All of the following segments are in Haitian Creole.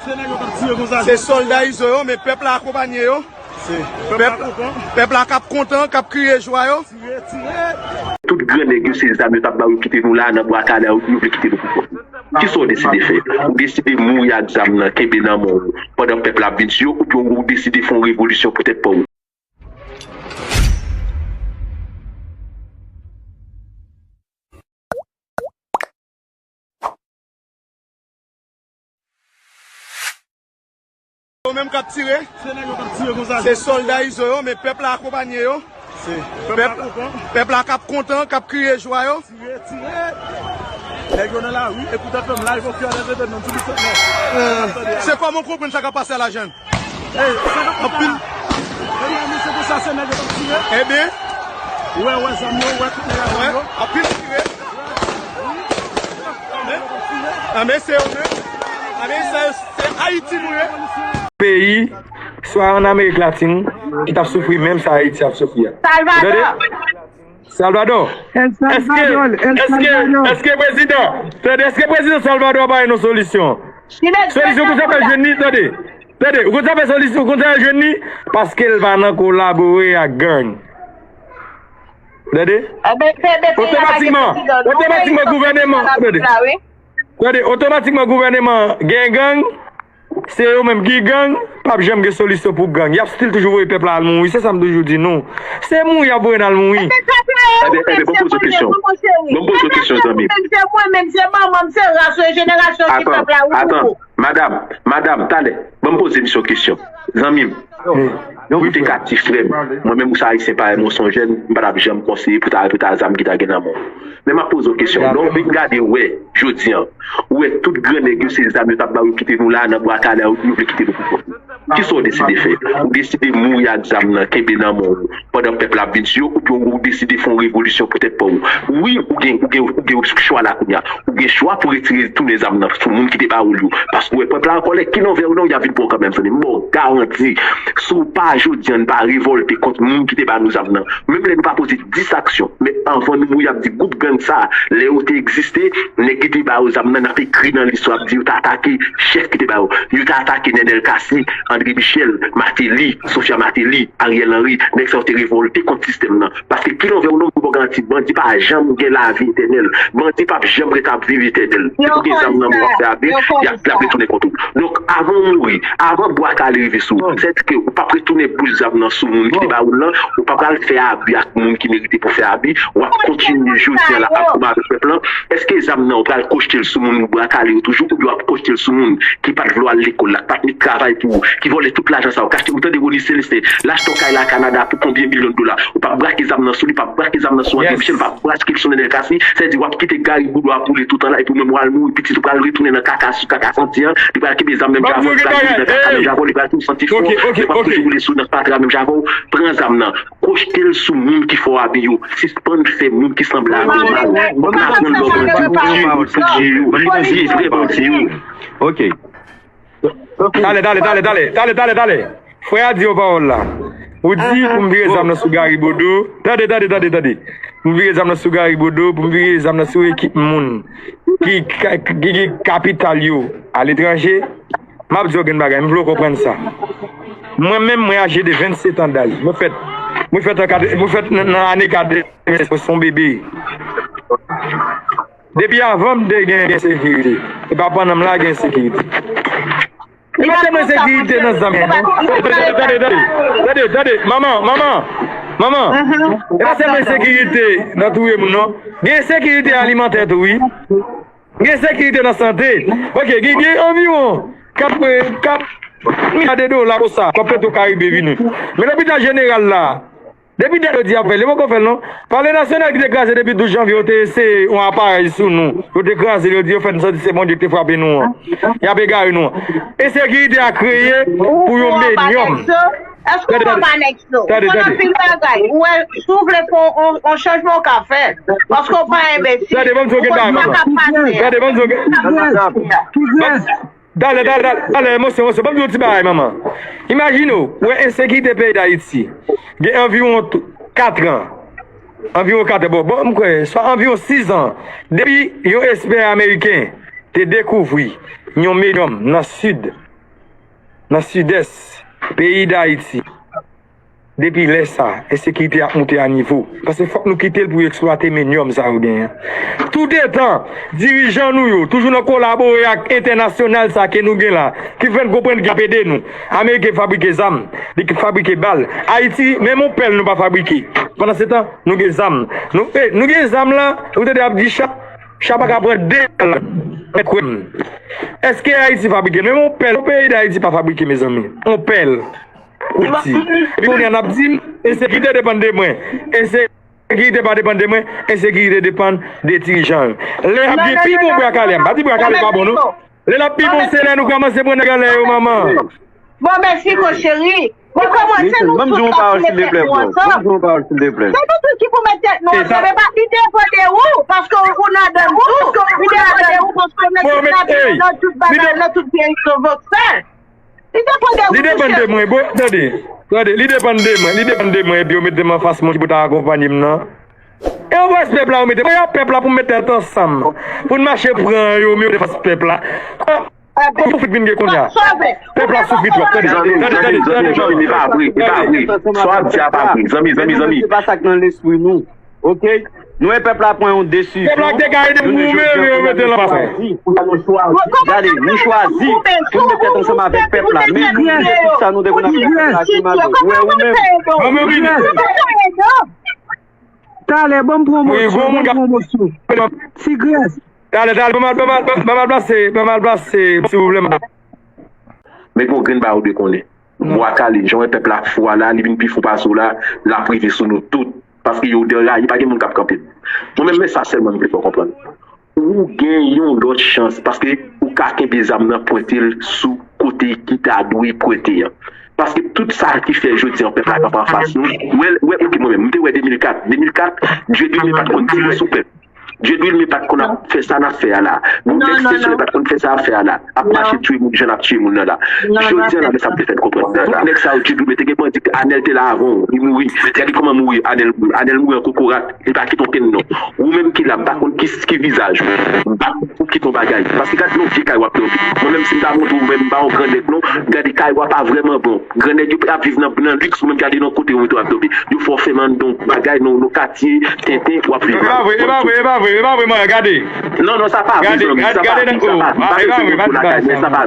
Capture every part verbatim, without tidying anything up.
Se nèg yo k ap tire konsa. Se sòlda Izo yo, men pèp la akonpanye yo. Se pèp, pèp la k ap kontan, k ap kriye jwa yo. Tire, tire. Tout gran nèg yo, se zam yo t ap ba yo kite nou la nan Bwa Kale, yo vle kite nou pou kont nou. Kisa w deside fè? Ou deside mouri ak zam nan, kenbe nan men w, pandan pèp la ap vin sou yo, oubyen ou deside fè yon revolisyon pou tèt pa w? Yo menm k ap tire. Se nèg yo k ap tire konsa. Se sòlda Izo yo, men pèp la akonpanye yo. Se pèp, pèp la k ap kontan, k ap kriye jwa yo. Tire, tire. Nèg yo nan lari, Ekout F M live, oke, alèz, evenman, tout sa, non. Euh, se kòman w konprann sa k ap pase a la, jèn? Ey, sa k ap pase la? Anpil. Ebyen, misye konsa, se nèg yo k ap tire. Ebyen. Ou wè, ou wè zam yo, ou wè tout nèg ak zam yo. Anpil tire. Anben, se yo menm. Anben, se, se Ayiti nou ye. Peyi, swa ann Amerik Latin, ki t ap soufri menm sa Ayiti ap soufri a. Salvador. Tande? Salvador. El Salvador, El Salvador. Èske prezidan, tande, èske prezidan Salvador pa yon solisyon? Solisyon, ou konn sa fè jwenn li, tande. Tande, ou konn sa fè solisyon, ou konn sa fè jwenn li? Paske l pa nan kolabore ak gang. Tande? Otomatikman, otomatikman gouvèneman, tande. Tande, otomatikman gouvèneman gen gang, se yo menm ki gang, p ap janm gen solisyon pou gang. Y ap still toujou voye pèp la al mouri, se sa m toujou di nou. Se mouri y ap voye n al mouri. Ebyen, ebyen, ban m poze w kesyon. Ban m poze w kesyon, zanmi m. Menm se mwen, menm se manman m, se ras yo, jenerasyon ki pèp la, wi. Atan, atan, madam, madam, talè, ban m poze misye yon kesyon. Zanmi m, ou te ka di frè m, mwen menm ou se Ayisyen parèy mwen, ou se yon jèn, m pa t ap janm konseye pou ta, pou ta zam ki ta gen nan men w. Men m ap poze w kesyon. Lè w vin gade, w wè, jodi a, ou wè tout gran nèg yo, se zam yo t ap ba yo kite nou la nan Bwa Kale, yo vle kite nou pou kont nou. Kisa w deside fè? Ou deside mouri ak zam nan, kenbe nan men w, pandan pèp la ap vin sou yo, oubyen ou deside fè yon revolisyon pou tèt pa w? Wi, ou gen, ou gen, ou gen chwa la kounye a. Ou gen chwa pou retire, tounen zam nan sou moun ki te ba ou l yo. Paske w wè pèp la an kòlè, kilè w vle ou non, y ap vin pran w kanmenm, zanmi m. M ba w garanti, si w pa, jodi a, n pa revòlte kont moun ki te ba nou zam nan, menm lè nou pa poze dis aksyon, men anvan nou mouri, y ap di gwoup gang sa, lè yo te egziste, nèg ki te ba yo zam nan, n ap ekri nan listwa, ap di yo te atake chèf ki te ba yo. Yo te atake Nenel Cassy, André Michel, Martelly, Sophia Martelly, Ariel Henry. Nèg sa yo te revòlte kont sistèm nan. Paske kilè w vle ou non, m ba w garanti, bandi pa janm gen lavi etènèl. Bandi p ap janm ret ap viv etènèl. Depi w gen zam nan men w, w ap fè abi, y ap, y ap retounen kont ou. Donk, avan w mouri, avan Bwa Kale rive sou ou, sètadi ke ou p ap retounen boule zam nan sou moun ki te ba ou l lan, ou pa pral fè abi ak moun ki merite pou fè abi, w ap kontinye jodi a la ap goumen avèk pèp lan. Èske zam nan, ou pral kwochte l sou moun Bwa Kale yo toujou, oubyen w ap kwochte l sou moun ki pa t vle w al lekòl la, ki pa t met travay pou ou, ki vòlè tout lajan sa yo, k achte, ou tande Rony Celestin, l achte yon kay la Kanada pou konbyen milyon dola, ou p ap brake zam nan sou li, p ap brake zam nan sou André Michel, p ap brake l sou Nenel Cassy, sa vle di w ap kite Gary Boudou ap boule tout an la, epi ou menm w al mouri, pitit ou pral retounen nan kaka sou kaka santi an, li pral kenbe zam menm jan avè w, li pral mouri nan kaka menm jan avè w, li pral toujou santi fò, li pral toujou boule sou nan fatra menm jan avè w, pran zam nan, kwochte l sou moun ki fè w abi yo, sispann fè moun ki sanble avè w mal, pa pran lò bandi pou tiye yo, pou tiye yo, tiye vrè bandi yo. Ok. Talè, talè, talè, talè, talè, talè, talè. Frè a di yon pawòl la. Ou di pou m vire zam nan sou Gary Bodeau. Tande, tande, tande, tande. Pou m vire zam nan sou Gary Bodeau, pou m vire zam nan sou ekip moun ki, ki, ki gen kapital yo aletranje. M ap di w gen bagay, m vle w konprann sa. Mwen menm, mwen aje de vennsetan daj. Mwen fèt, mwen fèt an kat-, mwen fèt nan, nan ane katreven, mwen se yon bebe. Depi avan m te gen ensekirite. E pa pandan m la gen ensekirite. E pa sèlman ensekirite nan zam nan, non. Tande, tande, tande, tande, tande, tande, manman, manman, manman. E pa sèlman ensekirite nan touye moun, non. Gen ensekirite alimantè tou, wi. Gen ensekirite nan sante. Ok, gen, gen anviwon kat, kat milya de dola konsa, kòb Petro Caribe vini. Men lopital jeneral la, depi dat yo di y ap fè l, yo poko fè l non. Palè Nasyonal ki te kraze depi douz janvye, yo te eseye yon aparèy sou nou. Yo te kraze l, yo di yo fè n santi se Bondye ki te frape nou an. Y ap egare nou an. Ensekirite a kreye pou yon medyòm. Èske w konn anèks yo? Ou konn anpil bagay. Ou wè, si w vle fè yon, yon chanjman, w ka fè. Paske w pa enbesil. Ou konn sa k ap pase a. Tande, ban m di w gen. Talè, talè, talè, talè, emosyon, emosyon. Ban m di w yon ti bagay, manman. Imajine w, ou wè ensekirite peyi Dayiti. Gen anviwon t-, kat an. Anviwon kat an. Bon, bon, m kwè, swa anviwon sis an. Depi yon ekspè ameriken te dekouvri yon medyòm nan sid nan Sidès peyi Dayiti. Depi lè sa, ensekirite ap moute a nivo. Paske fòk nou kite l pou yo eksplwate menyòm sa yo genyen. Toudetan, dirijan nou yo toujou nan kolabore ak entènasyonal sa ke nou gen la, ki fè n konprann ki ap ede nou. Ameriken fabrike zam, li fabrike bal. Ayiti, menm yon pèl nou pa fabrike. Pandansetan, nou gen zam. Nou, eh, nou gen zam la, ou tande ap di cha, cha pa ka pran de bal la. Mèt kwè m. Èske Ayiti fabrike? Menm yon pèl, yon peyi Dayiti pa fabrike, mezanmi. Yon pèl. Kouti. Epi kounye a n ap di m, ensekirite depann de mwen. Ensekirite pa depann de mwen, ensekirite depann de dirijan yo. Lè y ap gen pi bon bwa kale a, m pa di bwa kale pa bon non. Lè l ap pi bon, se lè nou kòmanse pran nèg anlè yo, manman. Bon, mèsi, mon cheri. Bon, kòmanse nou tout asire tèt nou ansanm. Se nou tout ki pou met tèt nou ansanm. E pa li depann de ou, paske ou nan dan nou. Li depann de ou, paske ou nan tout bagay, nan tout peyi, nan vòksè. Li depann de ou, monchè. Li depann de mwen, bro. Tande, tande, li depann de mwen. Li depann de mwen, epi yo mete m anfas moun ki pou ta akonpanye m nan. E anfas pèp la, yo mete m. Mwen, pèp la pou m met tèt ansanm. Pou n mache pran yo, mete anfas pèp la. Pou soufri vin gen kounye a. Pèp la soufri twòp. Tande, tande, tande, tande, tande. Zanmi, e pa vre, e pa vre. Sa w ap di a pa vre. Zanmi, zanmi, zanmi. Se pa sa k nan lespri nou. Oke? Nou wè pèp la pran yon desizyon. Pèp la te ka ede pou ou menm, yo mete l anfas mwen. Gade, nou chwazi pou n met tèt ansanm avèk pèp la. Men nou, tout sa nou te konn ap fè pèp la, se malè. Ou wè ou menm. Mwen menm vini. Talè, ban m pran mosyon, ban m pran mosyon. Tigrès. Talè, talè, ban m al, ban m al, ban m al plase, ban m al plase, silvouplè. Men gon grenn bagay ou dwe konnen. Bwa kale, jan w wè pèp la fou a la, li vin pi fou pase w la, l ap rive sou nou tout. Paske yo deraye, pa gen moun k ap kanpe. Mwen menm, men sa sèlman m vle fè w konprann. Ou gen yon lòt chans, paske ou ka kenbe zam nan pwente l sou kote ki ta dwe pwente an. Paske tout sa ki fè jodi an pèp la kanpe anfas nou, wè, wè, oke, mwen menm, m te wè de mil kat, de mil kat, Dieudonné pa t konn tire sou pèp. Dieudonné pa t konn ap fè sa n ap fè a la. Gon nèg Sesel pa t konn fè sa ap fè a la. Ap mache tiye moun jan n ap tiye moun nan la. Jodi an la, men sa m te fè n konprann. Tout nèg sa yo Dieudonné te gen bandi, Anèl te la avan w, li mouri. Gade kòman mouri, Anèl mouri. Anèl mouri an kokorat, li pa kite okenn non. Ou menm ki la, m pa konn ki, ki vizaj ou. M pa konn ou kite yon bagay. Paske gade non vye kay w ap kanpe. Mwen menm si m ta montre w, men m pa yon gran nèg non. Gade kay w ap pa vrèman bon. Grannèg yo ap viv nan, nan liks, ou menm gade nan kote yo mete w ap dòmi. Yo fè w fèmen anndan yon bagay, nan, nan katye, tenten, w ap viv mal. E pa vre, e pa vre, e pa vre, e pa vre, mwen, gade. Non, non, sa pa vre, zanmi, sa pa vre, sa pa vre. M pa bezwen moun pou lakay mwen, sa pa,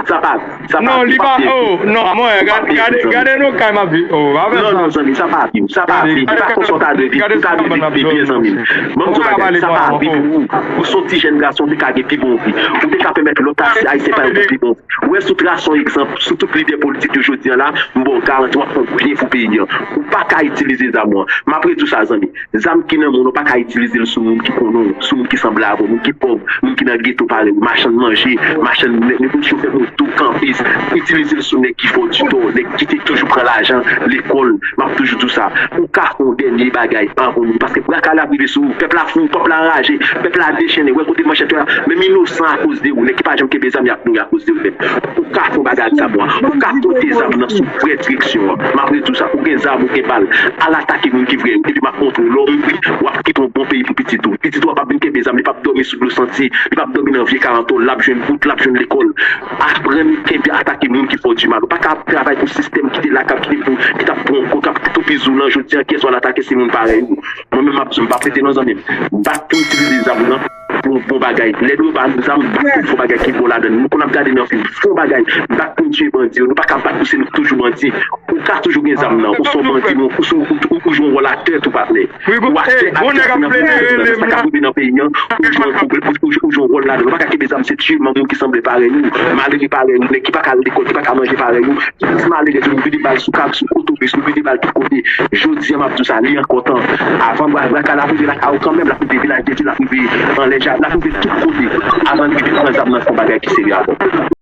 sa pa, sa pa vre, m p ap peye pou. Non, li pa, oh, non, mwen, gade, gade, gade nan kay m ap viv, oh, pa fè sa. Non, non, zanmi, sa pa vre, sa pa vre, se pa konsa w ta dwe viv, ou ta dwe viv pi byen, zanmi m. Ban m di w yon bagay, sa pa vre pou ou. Ou se yon ti jèn gason, ou te ka gen pi bon vi. Ou te ka pèmèt lòt Ayisyen pa yo gen pi bon vi. Ou wè, si w trase yon egzanp sou tout lidè politik yo jodi an la, m ba w garanti w ap fè yon byen pou peyi an. Ou pa ka itilize zam ou an. M ap redi w sa, zanmi. Zam ki nan men w lan, ou pa ka itilize l sou moun ki konnen w, sou moun ki sanble avè w, moun ki pòv, moun ki nan geto parèy ou, machann manje, machann nèg, nenpòt chofè moto, kanpis. Itilize l sou nèg ki fè w di tò, nèg ki te toujou pran lajan lekòl. M ap toujou di w sa. Ou ka fè yon dènye bagay anvan moun, paske bwa kale ap rive sou ou. Pèp la fou, pèp la anraje, pèp la dechennen. Wè kote manchèt yo la. Menm inosan akoz de ou, nèg ki pa janm kenbe zam y ap mouri akoz de ou menm. Ou ka fè yon bagay ak zam ou an. Ou ka pote zam nan sou vrè direksyon an. M ap redi w sa, ou gen zam, ou gen bal. Al atake moun ki vrè yo. Epi m ap montre w lè w mouri, w ap kite yon bon peyi pou pitit ou. Pitit ou a p ap vin kenbe zam, li p ap dòmi sou dlo santi, li p ap dòmi nan vye karantòl, l ap jwenn wout, l ap jwenn lekòl. Aprann kenbe atake moun ki fè w di mal. Ou pa ka ap travay pou sistèm ki te la, k ap kite pou, ki t ap pran w, k ap toupizi w lan. Jodi an, kiyès w al atake? Se moun parèy ou. Mwen menm m ap di w, m p ap rete non, zanmi m. Bat pou itilize zam nan pou yon bon bagay. Lè yo ba nou zam, bat pou n fè yon bagay ki bon ladan l. Nou konn ap gade nan fim, fè yon bagay. Bat pou n tiye bandi yo. Nou pa ka bat pou se nou k toujou bandi. Ou ka toujou gen zam nan. Ou se yon bandi, men ou, ou, ou, ou jwe yon wòl aktè tou, patnè. Ou aktè, aktè pou nan peyi an, sa k ap rive nan peyi an. Ou jwe yon pwoblèm, ou, ou, ou jwe yon wòl ladan l. Ou pa ka kenbe zam, se tiye moun ki sanble parèy ou, malere parèy ou, nèg ki pa ka al lekòl, ki pa ka manje parèy ou. Plis malere, nou vide bal sou kab, sou otobis, nou vide bal tout kote. Jodi an, m ap di w sa, li ankò tan. Avan bwa, bwa kale ap rive lakay ou kanmenm, l ap rive Vilaj de Dye, l ap rive anlè ja, l ap rive tout kote. Avan l rive pran zam nan, fè yon bagay ki serye avè w.